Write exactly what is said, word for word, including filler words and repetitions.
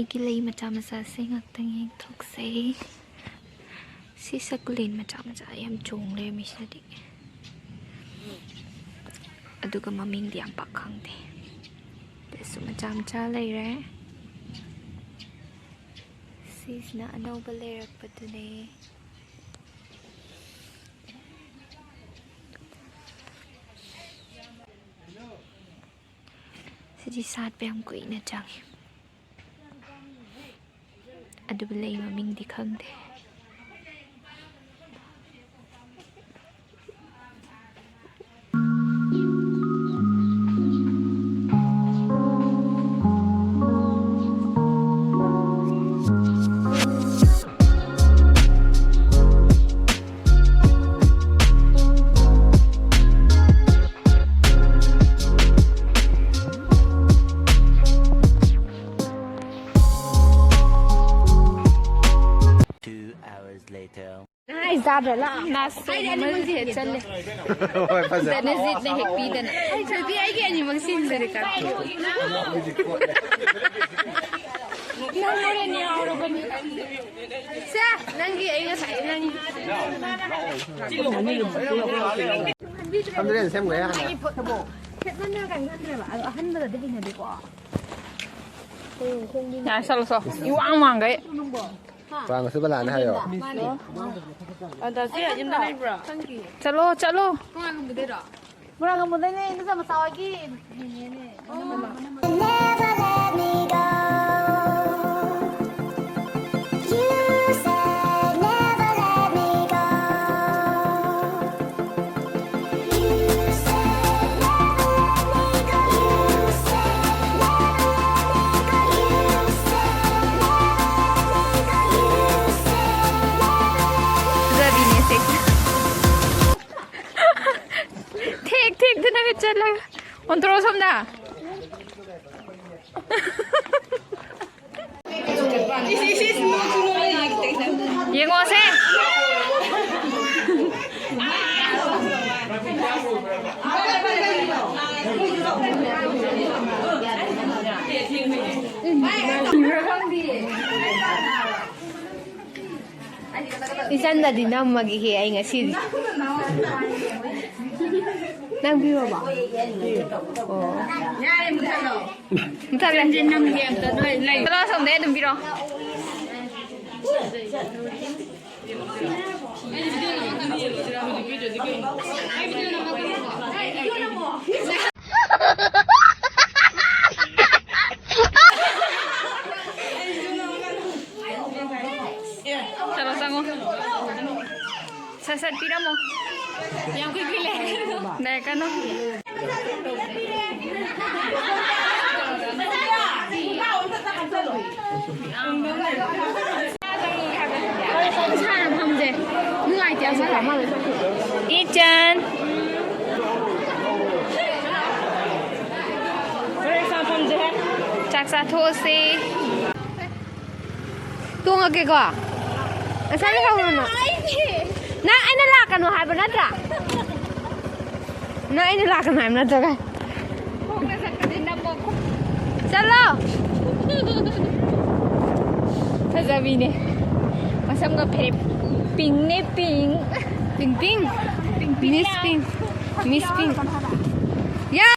ꯀꯤ ꯂꯩ ꯃꯆꯥ ꯃꯆꯥꯁꯦ ꯉꯥꯛꯇꯪ ꯌꯦꯡꯊꯣꯛꯁꯦ꯫ ꯁꯤ ꯁꯀꯨꯂꯦꯟ ꯃꯆꯥ ꯃꯆꯥ ꯌꯥꯝ ꯆꯣꯡ ꯂꯩꯔꯝꯃꯤ ꯁꯤꯗꯗꯤ꯫ ꯑꯗꯨꯒ ꯃꯃꯤꯡꯗꯤ ꯌꯥꯝ ꯄꯥꯛ ꯈꯪꯗꯦ꯫ ꯁꯤꯗꯁꯨ ꯃꯆꯥ ꯃꯆꯥ ꯂꯩꯔꯦ꯫ ꯁꯤꯁꯤꯅ ꯑꯅꯧꯕ ꯂꯩꯔꯛꯄꯗꯨꯅꯦ꯫ ꯁꯤꯗꯤ ꯁꯥꯠꯄ ꯌꯥꯝ ꯀꯨꯏꯅ ꯆꯪꯉꯤ꯫ ꯑꯗꯨꯕꯨ ꯂꯩ ꯃꯃꯤꯡꯗꯤ ꯈꯪꯗꯦ꯫ Two hours later. ꯅꯥꯁꯣꯡ ꯑꯃ ꯍꯦꯛ ꯆꯠꯂꯦ꯫ ꯍꯣꯏ, ꯐꯖꯩ꯫ ꯕꯦꯅꯖꯤꯠꯅ ꯍꯦꯛ ꯄꯤꯗꯅ꯫ ꯑꯩ ꯊꯣꯏꯕꯤ, ꯑꯩꯒꯤ ꯑꯅꯤꯃꯛ ꯁꯤꯟꯕꯅꯦ ꯀꯥꯛꯄꯤꯌꯨ꯫ ꯅꯪ ꯍꯣꯔꯦꯟ ꯌꯥꯎꯔꯕꯅꯤ꯫ ꯁꯦ, ꯅꯪꯒꯤ ꯑꯩ ꯉꯁꯥꯏ ꯅꯪ ꯊꯝꯗ꯭ꯔꯦ, ꯁꯦꯝꯈ꯭ꯔꯦ ꯍꯥꯟꯅ꯫ ꯈꯦꯠꯃꯟꯗꯅ ꯀꯩꯅꯣ ꯈꯟꯗ꯭ꯔꯦꯕ꯫ ꯑꯗꯣ ꯑꯍꯟꯕꯗꯗꯤ ꯍꯩꯅꯗꯦꯀꯣ꯫ ꯌꯥꯔꯦ, ꯆꯠꯂꯣ, ꯆꯣ꯫ ꯏꯋꯥꯡ ꯋꯥꯡꯈꯩ꯫ ꯋꯥꯡꯉꯁꯨ ꯕꯂꯥꯅ ꯍꯥꯏꯌꯣ꯫ ꯃꯥꯅꯦ꯫ ꯑꯗ ꯁꯤ ꯌꯨꯝꯗ ꯂꯩꯕ꯭ꯔꯣ? ꯆꯠꯂꯣ, ꯆꯠꯂꯣ꯫ ꯃꯣꯏꯔꯥꯡ ꯀꯝꯄꯨꯗꯩꯅꯦ, ꯏꯟꯗꯣꯆꯥ ꯃꯆꯥ ꯍꯣꯏꯒꯤ ꯅꯦꯅꯦꯅꯦ꯫ Never let me go. You said never let me go. ꯐꯖꯕꯤꯅꯦ ꯁꯦ꯫ ꯊꯦꯛ ꯊꯦꯛꯇꯅꯒ ꯆꯠꯂꯒ꯫ ꯑꯣꯟꯊꯣꯔꯛꯑꯣ ꯁꯣꯝꯗ꯫ ꯌꯦꯡꯉꯣꯁꯦ꯫ ꯏꯆꯟꯗꯗꯤ ꯅꯝꯃꯒꯦꯍꯦ ꯑꯩ ꯉꯁꯤꯗꯤ꯫ ꯅꯪ ꯄꯤꯔꯣꯕ? ꯑꯣ꯫ ꯌꯥꯔꯦ, ꯃꯨꯊꯠꯂꯣ꯫ ꯃꯨꯊꯠꯂꯦ꯫ ꯏꯆꯟꯁꯦ ꯅꯝꯒꯦ ꯑꯝꯇ ꯅꯣꯏ ꯂꯩ꯫ ꯆꯠꯂꯣ, ꯑꯁꯣꯝꯗꯩ ꯑꯗꯨꯝ ꯄꯤꯔꯣ꯫ ꯆꯠꯂꯣ, ꯆꯪꯉꯣ꯫ ꯁꯠ ꯁꯠ ꯄꯤꯔꯝꯃꯣ꯫ ꯌꯥꯝ ꯀꯨꯏ ꯀꯨꯏ ꯂꯩ꯫ ꯂꯩꯔꯛꯀꯅꯨ꯫ ꯏꯁꯥꯅ ꯐꯝꯁꯦ ꯅꯨꯡꯉꯥꯏꯇꯦ ꯑꯁꯤꯗ꯫ ꯏꯆꯟ꯫ ꯆꯥꯛ ꯆꯥꯊꯣꯛꯑꯁꯤ꯫ ꯇꯣꯡꯉꯛꯀꯦꯀꯣ꯫ ꯉꯁꯥꯏ ꯂꯩꯍꯧꯔꯨꯅꯨ꯫ ꯅꯪ ꯑꯩꯅ ꯂꯥꯛꯀꯅꯨ ꯍꯥꯏꯕ ꯅꯠꯇ꯭ꯔꯥ? ꯅꯪ ꯑꯩꯅ ꯂꯥꯛꯀꯅꯨ ꯍꯥꯏꯕ ꯅꯠꯇ꯭ꯔꯣ? ꯆꯠꯂꯣ꯫ ꯐꯖꯕꯤꯅꯦ꯫ ꯃꯁꯝꯒ ꯐꯦꯔꯦ꯫ ꯄꯤꯡꯅꯦ, ꯄꯤꯡ꯫ ꯄꯤꯡ, ꯄꯤꯡ꯫ ꯄꯤꯡ, ꯄꯤꯡ ꯃꯤꯁ ꯂꯥꯎ꯫ ꯄꯤꯡ꯫ ꯃꯤꯁ ꯄꯤꯡ꯫